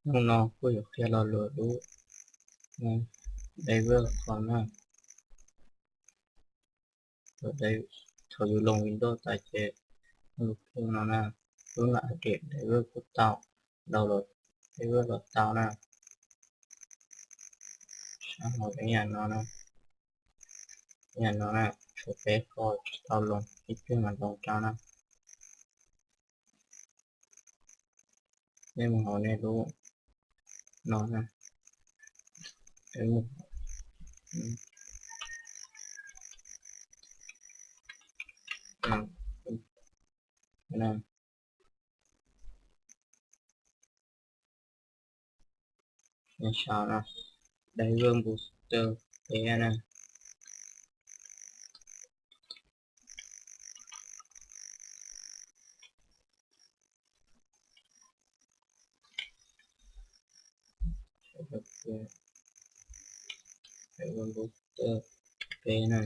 Hnub no kuj yuav qhia lo lus lub driver qhov na. Thaum yus loos Windows tas ces lub no na, lub no update driver kuj tau, download driver los tau na. Sab hauv ib yam no na, ib yam no na, tshuav peb qho tsis tau loos, ib pliag mas loos rau na. Nej mus hauv nej lub no na. Sau no, Driver Booster peb na. Driver Booster peb na.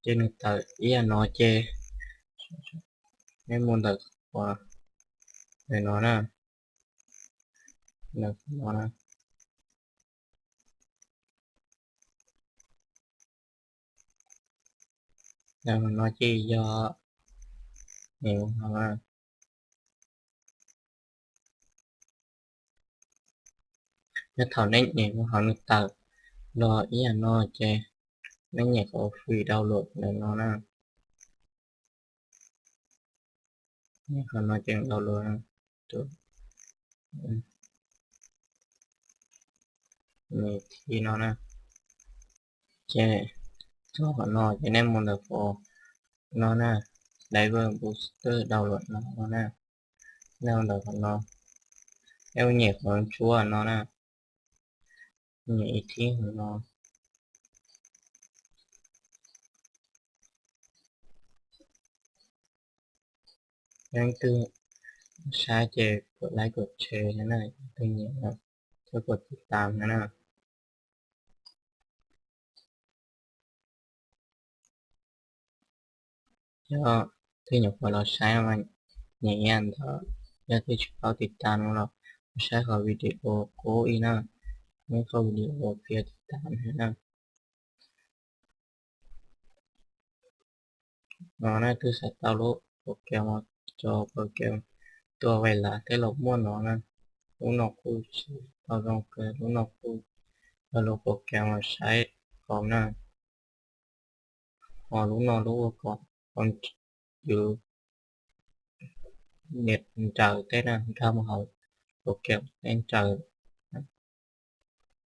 Ces nws tawm ib yam no ces nej mus ntawm qhov no na, ntawm qhov no na. Ntawm qhov no ces yog, nyob thaum nej nyem mus hauv nws tawm los ib yam no ces nej nyem qhov free download ntawm no na. Qhov no ces download nws thi no na. Ces txog qhov no ces nej mus ntawm qhov no na, Driver Booster download no na. Nej mus ntawm qhov no, nej mus nyem qhov ntsuab no na, nyem ib thib qhov no. Leej twg saib ces kom like kom share na, leej twg nyiam thiab kom tiv tam na. Yog twg nyuam qhuav los saib no mas nyem ib yam ntawd, yog twg tsis paub tiv tam no los saib qhov video qub ib na, muaj qhov video qhia tiv tam na. No na, twg xav tau lub program, cov program tua vais lav tej los muaj no na. Lub no kuj siv tau zoo kawg, lub no kuj yog lub program uas saib qhov na. Ho lub no lub ua kom yus niam nraws tej na, nkag mus hauv program tej nraws.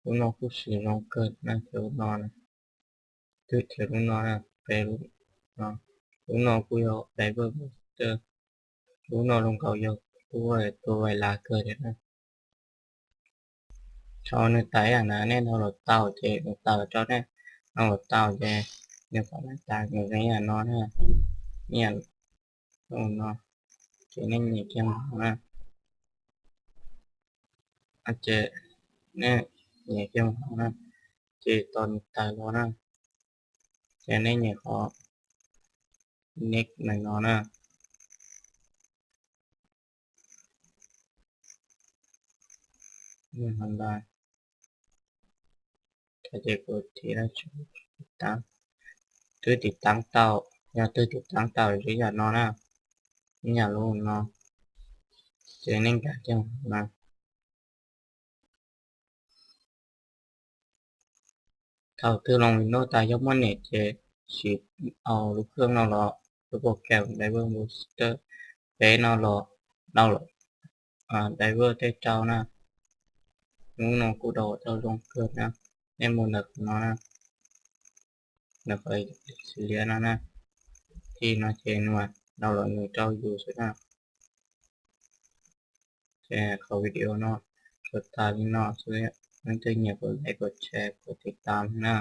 Lub no kuj siv zoo kawg na, thiab lub no, twb thiab lub no na, peb lub no. Lub no kuj yog Driver Booster, lub no zoo nkaus yog lub tua vais lav kawg thiab na. Thaum nws tawm ib yam na, nej download tau ces nws tawm rau nej download tau ces nws kom nej tawm nws ib yam no na, ib yam no, ces nej nyem kiag mus hauv na. Ces nej nyem kiag mus hauv na, ces tos nws tawm los na, ces nej nyem qhov next ntawm no na. Ces kuv tiv, twb tiv tam tau, yog twg tiv tam tau ib yam no na, ib yam lub no, ces nej nkag kiag na. Thaum twg loos Windows tas yog muaj niam ces siv lub khw no los, lub program Driver Booster peb no los download driver tej rau na. Lub no kuj download tau zoo kawg na. Nej mus ntawm qhov no na, ntawm qhov xws li no na, thi no ces nws mam download nws rau yus xwb na. Ces qhov video no tsuas tas li no xwb, leej twg nyiam kom like kom share kom tiv tam na.